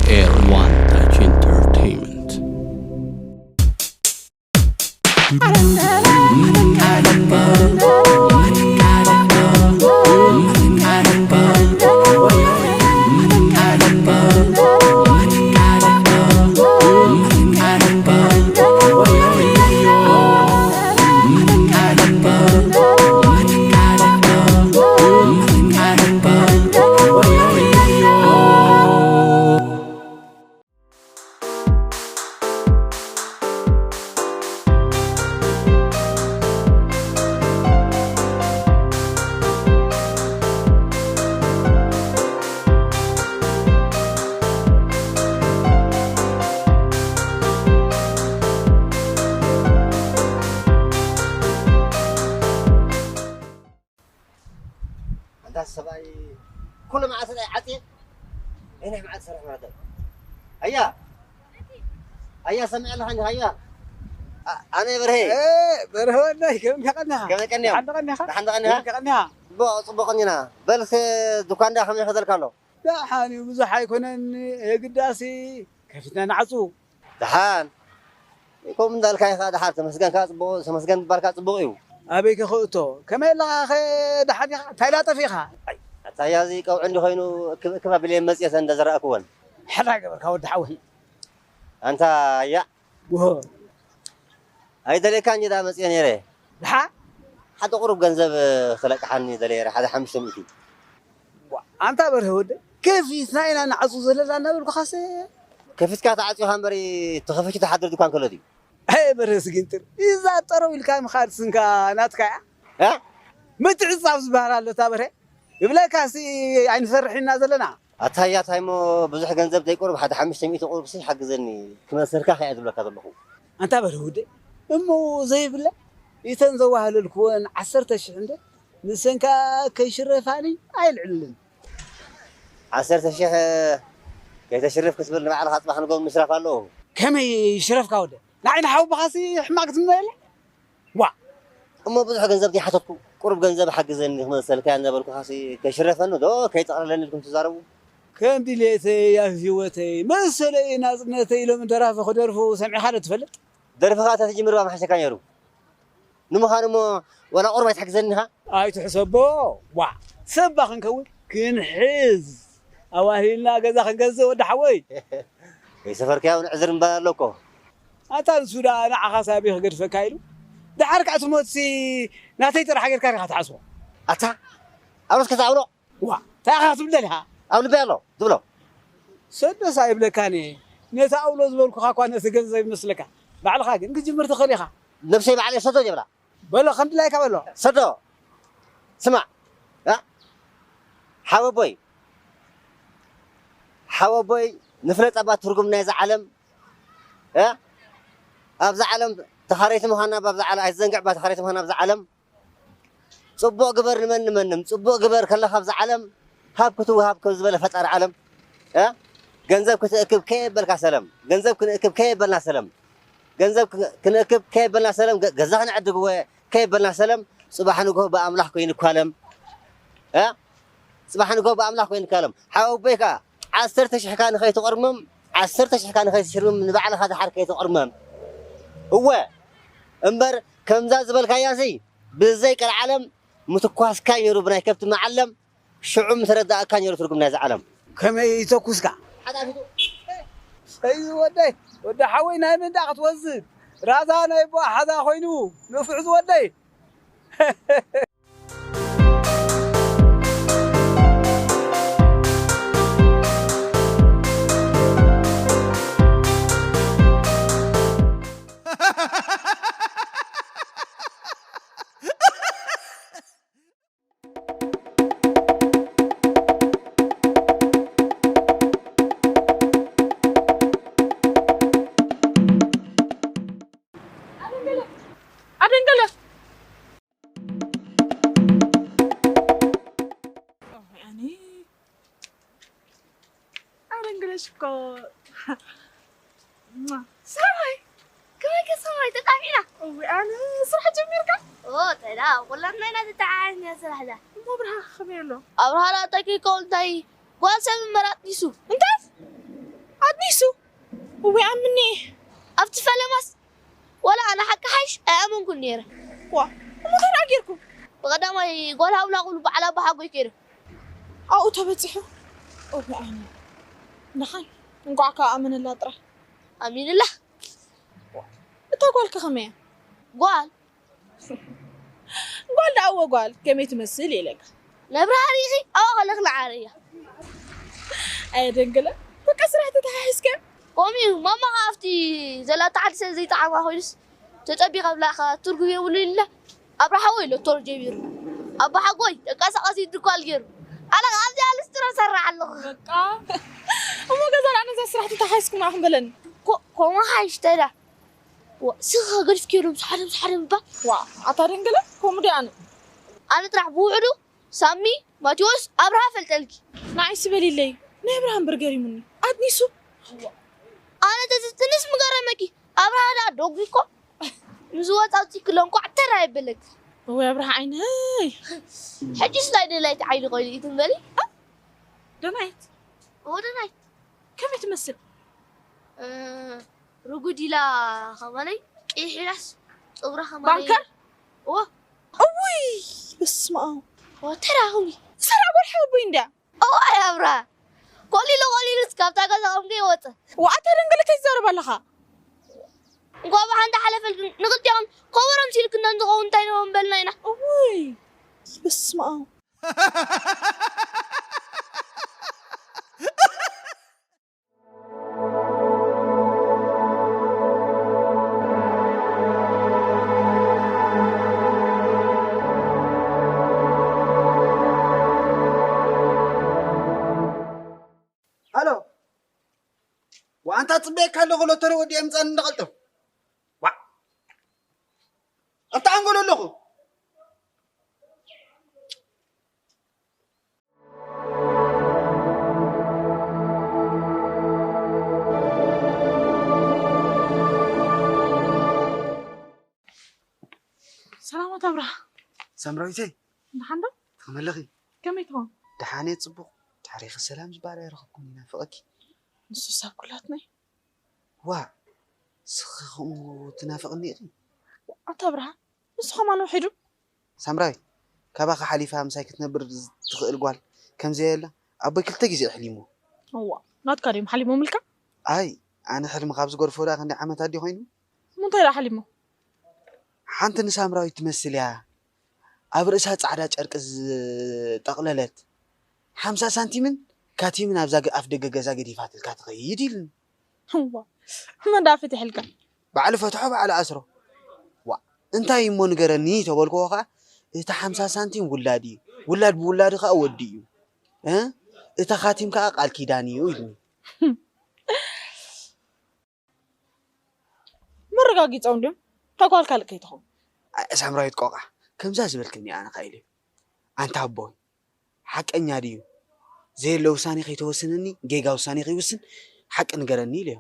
Air One Touch Entertainment. ኣንታ ሰብኣይ፣ ኩሉ መዓልቲ ናይ ዓጽየ፣ ናይ መዓልቲ ሰርሕ ማለት እዩ። ኣያ፣ ኣያ፣ ሰሚዐ ኣለኻ እንዲ፣ ኣያ። ኣ-፣ ኣነ በርሄ። እ፣ በርሀ ወደይ፣ ከመይ ቀኒኻ? ከመይ ቀኒኻ? ደሓን ቀኒኻ? ደሓን ቀኒኻ? ከመይ ቀኒኻ? ጽቡቕ፣ ጽቡቕ ቀኒና። በልሲ፣ ዱኳንዳ ከመይ ይኸደልካ ኣሎ? ደሓን እዩ፣ ብዙሕ ኣይኮነን፣ የግዳሲ ከፊትና ንዓጹ። ደሓን። ከምኡ እንዳልካ ኢኻ፣ ደሓን ተመስገንካ ጽቡቕ፣ ተመስገን ምባልካ ጽቡቕ እዩ። ኣበይ ከ ክእቶ? ከመይ ኣለኻኸ? ደሓን ኢኻ? እንታይ ዳ ጠፊእኻ? ኣይ፣ ኣታ ያዚ ቀውዒ እንዲ ኮይኑ እክብ እክብ ኣቢለ መጽየተ እንደ ዘረኣክወን። ሕራይ ገበርካ ወዲ ሓወይ። ኣንታ ያ። ወሆ። ኣይደልየካን እንጂ ዳ መጽየ ነይረ። ደሓ? ሓደ ቁሩብ ገንዘብ ክለቅሓኒ ደለየ፣ ሓደ ሓሙሽተ ሚእቲ። ዋ፣ ኣንታ በርሀ ወደ፣ ከፊትና ኢና ንዓጹ ዘለና እናበልኩኻሰ። ከፊትካ ተዓጺኻ እምበሪ፣ ተኸፊቱ ተሓድር ድኳን ከሎ ድዩ? ኣይ በርሀ ስጊንጥር፣ እዛ ጠረው ኢልካ ምኻድ ስንካ ናትካ እያ። እ? ምትዕጻፍ ዝበሃል ኣሎ እታ በርሀ። ይብለካሲ ኣይንሰርሕ ኢና ዘለና። ኣታ ያታይ እሞ ብዙሕ ገንዘብ ደይቁርብ ሓደ ሓሙሽተ ሚእቲ ቁርብሲ ሓግዘኒ ክመሰልካ ከያ ዝብለካ ዘለኹ። ኣንታ በርሀ ወደ፣ እሞ ዘይብለ፣ እተን ዘዋህለልክወን ዓሰርተ ሽሕ እንደ ንሰን ከኣ ከይሽረፋኒ ኣይልዕልን። ዓሰርተ ሽሕ ከይተሽርፍ ክትብል ንባዕልኻ ጽባሕ ንጎም ምሽራፍ ኣለዎ። ከመይ ይሽረፍካ ወደ? ንዓይ ንሓውብኻሲ ሕማቕ ክትምነየለ? ዋ! እሞ ብዙሕ ገንዘብ ዘይሓተትኩ፣ ቁሩብ ገንዘብ ሓግዘኒ ክመሰልካ እናበልኩኻሲ ከይሽረፈኒ ዶ ከይጠቕለለኒ ኢልኩም ትዛረቡ? ከም ድሌተይ ኣብ ህይወተይ መሰለይ ናጽነተይ ኢሎም ደራፊ ክደርፉ ሰሚዕኻ ዶ ትፈልጥ? ደርፍኻ እንተትጅምር እባ ምሓሸካ ነይሩ። ንምዃኑ እሞ ዋላ ቁሩብ ኣይትሕግዘኒ ኢኻ? ኣይትሕሰቦ። ዋዕ! ሰብ እባ ክንከውን ክንሕዝ። ኣዋሂልና ገዛ ክንገዝእ ወዲ ሓወይ። ከይሰፈርካዮ እውን ዕዝር ምባል ኣሎ እኮ። ኣታ ንሱ ደኣ ንዓኻስ ኣበይ ክገድፈካ ኢሉ? ደሓር ከኣ ትሞትሲ ናተይ ጥራሕ ጌርካ ዲኻ ትሓስቦ? ኣታ ኣብረስ ከዛ ኣውሎ። ዋዕ! እንታይ ኢኻ ክትብል ደሊኻ? ኣብ ልበይ ኣሎ ዝብሎ። ሰዶስ ኣይብለካን እየ። ነቲ ኣውሎ ዝበልኩኻ እኳ ነቲ ገንዘብ ይመስለካ። ባዕልኻ ግን ክትጅምር ትኽእል ኢኻ። ነብሰይ ባዕለይ ሰዶ የብላ። በሎ፣ ከም ድላይካ በሎ። ሰዶ፣ ስማዕ፣ እ? ሓወቦይ፣ ሓወቦይ፣ ንፍለጥ እባ ትርጉም ናይዛ ዓለም፣ እ? ኣብዛ ዓለም ተኻረይቲ ምዃንና፣ ኣብዛ ዓለም ኣይትዘንግዕ፣ እባ ተኻረይቲ ምዃንና ኣብዛ ዓለም። ጽቡቕ ግበር ንመን ንመንም፣ ጽቡቕ ግበር ከለኻ ኣብዛ ዓለም፣ ሃብ ክትወሃብ ከም ዝበለ ፈጣሪ ዓለም፣ እ? ገንዘብ ክትእክብ ከየበልካ ሰለም፣ ገንዘብ ክንእክብ ከየበልና ሰለም። ገንዘብ ክ-፣ ክንእክብ ከየበልና ሰለም፣ ገ-፣ ገዛ ክንዕድግ ወ-፣ ከየበልና ሰለም፣ ጽባሕ ንግሆ ብኣምላኽ ኮይኑ ይኳለም። እ? ጽባሕ ንግሆ ብኣምላኽ ኮይኑ ይኳለም። ሓወቦይ ከኣ ዓሰርተ ሽሕካ ንኸይትቕርምም፣ ዓሰርተ ሽሕካ ንኸይትሽርምም፣ ንባዕልኻ ደሓር ከይትቕርመም። እወ፣ እምበር ከምዛ ዝበልካያሲ ብዘይ ቀልዓለም ምትኳስካ ነይሩ ብናይ ከብቲ መዓለም። ሽዑ ምተረዳእካ ነይሩ ትርጉም ናይዛ ዓለም። ከመይ ይተኩስካ? ሓጣፊቱ። ሰይ ወደይ፣ ወዲ ሓወይ ናይ መን ደኣ ክትወስድ? ራዛ ናይ ቦ ሓዛ ኮይኑ፣ ንፉዕ ዝወደይ። ኣደንገለ። ኣደንገለ ሽኮር። ሰማይ፣ ከመይ ከ ሰማይ ተጣፊእና? እወ፣ ኣነ ስራሕ ጀሚርካ? ኦ፣ ተዳ፣ ኩላትና ኢና ተተዓዓዝና ስራሕ እዛ። እሞ ብርሃን ከመይ ኣሎ? ኣብርሃ ላጠቂ ከው እንታይ ጓል ሰብ ምመራጥ ዲሱ? እንታይ? ኣድኒሱ። እወ ኣምኒ። ኣብቲ ፈለማስ ዋላ ኣነ ሓቂ ሓይሽ ኣይኣመንኩን ነይረ። ዋ፣ እሞ እንታይ ደኣ ጌርኩም? ብቐዳማይ ጓል ሃብላ ክብሉ በዓል ኣባሓጎይ ከይዶም። ኣብኡ ተበጺሑ? እወ ኣነ። ደሓን፣ እንቋዕ ከኣ ኣመነላ ጥራይ። ኣሚንላ። እታ ጓልከ ከመይ እያ? ጓል? ጓል ደኣ እወ ጓል፣ ከመይ ትመስል ኢለካ። ነብርሃ ርኢኺ? ኣብኣ ከለኺ ንዓረያ። ኣየ ደንገለ፣ በቃ ስራሕ ተተሓሒዝካ። ከምኡ እዩ፣ ማማ ኸዓ ኣብቲ ዘላታ ዓዲ ሰብ ዘይጠዓማ ኮይኑስ ተጸቢኻ ብላዕኻ ትርጉም የብሉን ኢላ። ኣብርሃ ወይ ሎቶር ጀሚሩ። ኣባሓጎይ ተንቀሳቓሲ ድኳን ገይሩ። ኣነ ኸዓ ኣብዚኣ ልስትሮ እሰርሕ ኣለኹ። በቃ። እሞ ገዛ ደኣ ነዛ ስራሕ ተተሓሒዝኩም ንዓኹም በለኒ። ኮ-፣ ከምኡ ሓይሽ ተዳ። ዋ፣ ስኻ ገዲፍኪ ዶ ምስ ሓደ ምስ ሓደ ምባል? ዋ፣ ኣታ ደንገለ፣ ከምኡ ድየ ኣነ? ኣነ ጥራሕ ብውሕዱ ሳሚ፣ ማቴዎስ፣ ኣብርሃ ፈልጠልኪ። ንዓይ ስበሊለይ፣ ናይ ኣብርሃ እምበር ገሪሙኒ። ኣድኒሱ። ኣነ ተዝትንስ ምገረመኪ። ኣብርሃ ደኣ ዶጉ እኮ። ምስ ወጻ ኣውጺእክሎ እንቋዕ ተራ ይበለኪ። እወይ ኣብርሃ ዓይነይ። ሕጂስ ናይ ደላይት ዓይኒ ኮይኑ እዩ ትንበሪ? ደናይት? እወ ደናይት። ከመይ ትመስል? እ፣ ርጉድ ኢላ ኸማለይ ቅይሕ ኢላስ ጸጉራ ኸማለይ ባንከር? እወ። እውይ በስመ ኣብ። እወ ተራ ኹኒ። ሰራ ጓል ሓወቦይ እንድያ። እወ ኣይ ኣብራ። ኮሊሉ ኮሊሉስ ካብታ ገዛ ከም ከይወጸ። ዋኣታ ደንገለ እንታይ ትዛረብ ኣለኻ? እንኳ ብሓንቲ ሓለፈልክን ንኽልቲኦም ከበሮ ምሲልክን እንተዝኸውን እንታይ ነዎም በልና ኢና። እውይ በስመ ኣብ። ኣሎ። ዋንታ ጽበየካ ኣለኹ ሎተሪ ወዲኦም ምጻን እንዳቐልጥፍ። ዋ። ኣብታ ኣንጎሎ ኣለኹ። ሰላማት ኣብርሃ። ሳምራዊተይ። ደሓን ዶ? ከመይ ኣለኺ? ከመይ ትኾን? ደሓን እየ፣ ጽቡቕ። ድሕሬኺ ሰላም ዝበሃል ኣይረኸብኩን፣ ይናፍቐኪ። ንሱስ ኣብ ኩላትና እዩ። ዋእ፣ ንስኺ ከምኡ ትናፍቕኒ ኢኺ? ኣታ ኣብርሃ፣ ንሱ ከማን ውሒዱ። ሳምራዊት፣ ካባኺ ሓሊፋ ምሳይ ክትነብር ትኽእል ጓል ከም ዘየላ ኣቦይ ክልተ ግዜ እዩ ሓሊምዎ። እዋ፣ ናትካ ድዮም ሓሊሞምልካ? ኣይ፣ ኣነ ሕልሚ ካብ ዝገድፎ ደኣ ክንደይ ዓመታት ድዩ ኮይኑ? እሞ እንታይ ደኣ ሓሊሙ? ሓንቲ ንሳምራዊት ትመስል እያ። ኣብ ርእሳ ጻዕዳ ጨርቂ ዝጠቕለለት ሓምሳ ሳንቲምን ካቲምን ኣብዛ ኣፍ ደገ ገዛ ገዲፋትልካ ትኸይድ ኢልኒ። እዋ፣ መን ደኣ ፈቲሕልካ? ባዕሉ ፈትሖ ባዕሉ ኣስሮ። ዋእ፣ እንታይ እሞ ንገረኒ ተበልክዎ ኸኣ፣ እቲ ሓምሳ ሳንቲም ውላድ እዩ፣ ውላድ ብውላድ ኸኣ ወዲ እዩ፣ እ፣ እታ ካቲም ከኣ ቃል ኪዳን እዩ ኢልኒ። መረጋጊጾም ድዮም? ተጓልካ ልቀይ ትኸውን። ኣይ ሳምራዊት ቆቃ፣ ከምዛ ዝበልክኒ ኣነ ኸኢለ። ኣንታ ኣቦይ፣ ሓቀኛ ድዩ? ዘየለ ውሳኔ ከይተወስነኒ፣ ጌጋ ውሳኔ ከይውስን፣ ሓቂ ንገረኒ ኢለዮ።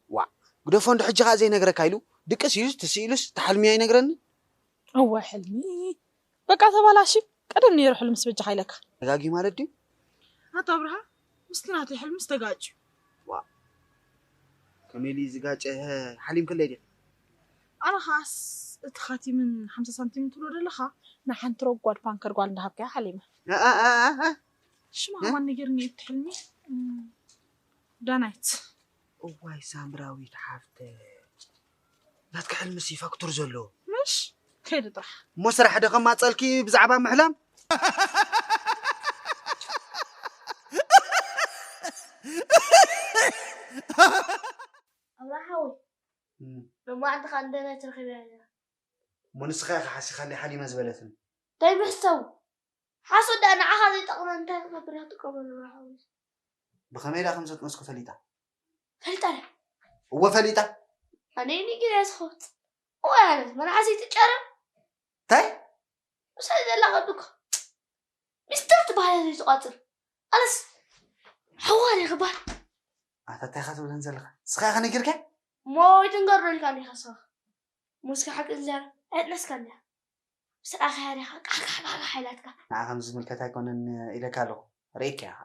ዋእ፣ ግደፎ እንዶ ሕጂ ኸኣ ዘይነግረካ ኢሉ፣ ድቅስ ኢሉስ፣ ትስ ኢሉስ፣ ተሓልሚ ኣይነግረኒ? እወ ሕልሚ። በቃ ተባላሺ፣ ቀደም ነይሩ ሕልምስ በጃኻ ኢለካ። ተጋጊ ማለት ድዩ? ኣቶ ኣብርሃ፣ ምስቲ ናተይ ሕልምስ ተጋጭዩ። ዋእ፣ ከመይ ኢሉ እዩ ዝጋጨ? ሓሊምክለይ ዲኺ? ኣነ ኸኣስ እቲ ኻቲምን ሓምሳ ሳንቲምን ትብሎ ዘለኻ ንሓንቲ ረጓድ ፓንከር ጓል እንዳሃብካያ ሓሊመ። እ፣ እ፣ እ፣ እ፣ እ። ሽማ እ? ከማን ነጊርኒ እቲ ሕልሚ። እም፣ ዳናይት። እዋይ ሳምራዊት ሓፍተይ፣ ናትኪ ሕልምሲ ፋክቱር ዘለዎ። ምሽ? ከይዱ ጥራሕ። እሞ ስራሕ ዶ ከማጸልኪ ብዛዕባ ምሕላም? ኣብርሃ ሓወይ፣ እም። ሎማዕንቲ ኸኣ ንዳናይት ረኺበያ ነይረ። እሞ ንስኻ ኢኻ ሓሲኻለይ ሓሊመ ዝበለትኒ። እንታይ ምሕሳቡ? ሓሶት ደኣ ንዓኻ ዘይጠቕማ እንታይ ክገብር እያ ትጥቀመሉ ኣብርሃ ሓወይ? ብኸመይ ደኣ ከም ዘጥመስኩ ፈሊጣ? ፈሊጣ ድያ? እወ ፈሊጣ። ኣነ ነጊረያ ዝኸፍት። እወ ኣነ መናእሰይ ትጨረም። እንታይ? ምሳይ ዘላ ቀዱ እኮ ሚስጥር ትበሃል እያ ዘይትቋጽር። ኣነስ ሓዋ ድየ ክበሃል? ኣታ እንታይ ኢኻ ትብለን ዘለኻ? ንስኻ ኢኻ ነጊርካያ? እሞ ኣይትንገር ዶ ኢልካኒ ኢኻ ንስኻ? እሞ እስከ ሓቂ እንዛረብ። ኣየጥነስካን ድያ? ምስ ረኣኻያ ዲኻ ቃሕቃሕቃሕቃሕ ኢላትካ? ንዓ ከም ዝምልከት ኣይኮነን ኢለካ ኣለኹ። ርኢካያ ኢኻ።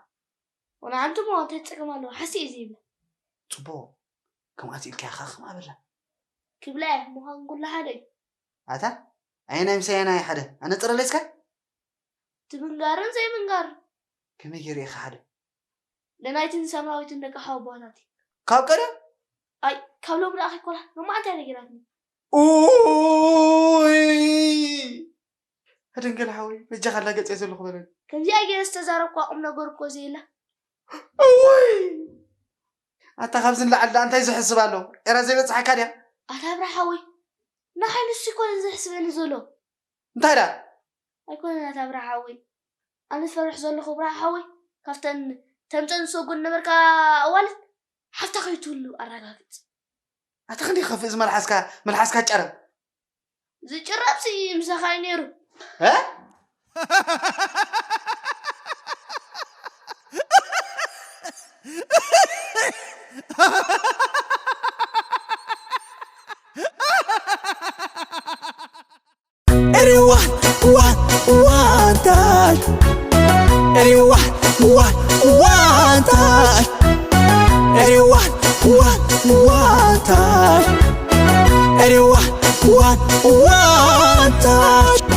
ወላ ሓንቲ እሞ እንታይ ጸገም ኣለዎ? ሓሲእ እዩ ዘይብላ። ጽቡቕ። ከምኣት ኢልካ ኢኻ ከም ኣበላ። ክብላ እየ፣ ምዃን ኩሉ ሓደ እዩ። ኣታ ኣየናይ ምስ ኣየናይ ሓደ? ኣነጽረለይ እስከ። ትምንጋርን ዘይምንጋርን። ከመይ ገይረ ኢኻ ሓደ? ደናይትን ሳምራዊትን ደቂ ሓወቦታት እዩ። ካብ ቀደም? ኣይ፣ ካብ ሎም ደኣ ከይኮና፣ መማዕንታ ነጊራትኒ። ኡይ! ኣደንገል ሓወይ፣ በጃኻ ኣላገጸ ዘለኹ በለኒ። ከምዚኣ ገይረ ዝተዛረብኳ ቁም ነገር እኮ ዘየላ። እውይ! ኣታ ካብዚ ንላዕሊ ደኣ እንታይ ዝሕስብ ኣሎ? ኤራ ዘይበጽሓካ ድያ? ኣታ ኣብርሃ ሓወይ፣ ንዓይ ንሱ ኣይኮነን ዘሕስበኒ ዘሎ። እንታይ ደኣ? ኣይኮነን ኣታ ኣብርሃ ሓወይ። ኣነ ዝፈርሕ ዘለኹ ኣብርሃ ሓወይ፣ ካብተን ተምፀን ዝሰጎን ነበርካ ኣዋልድ ሓፍታ ከይትህሉ ኣረጋግጽ። ኣታ ክንደይ ክኸፍእ እዚ መልሓስካ፣ መልሓስካ ጨረም። ዝጭረምሲ ምሳኻ እዩ ነይሩ። እ? Everyone, one, one touch. Everyone, one, one touch. Everyone, one, one touch. Everyone, one, one touch.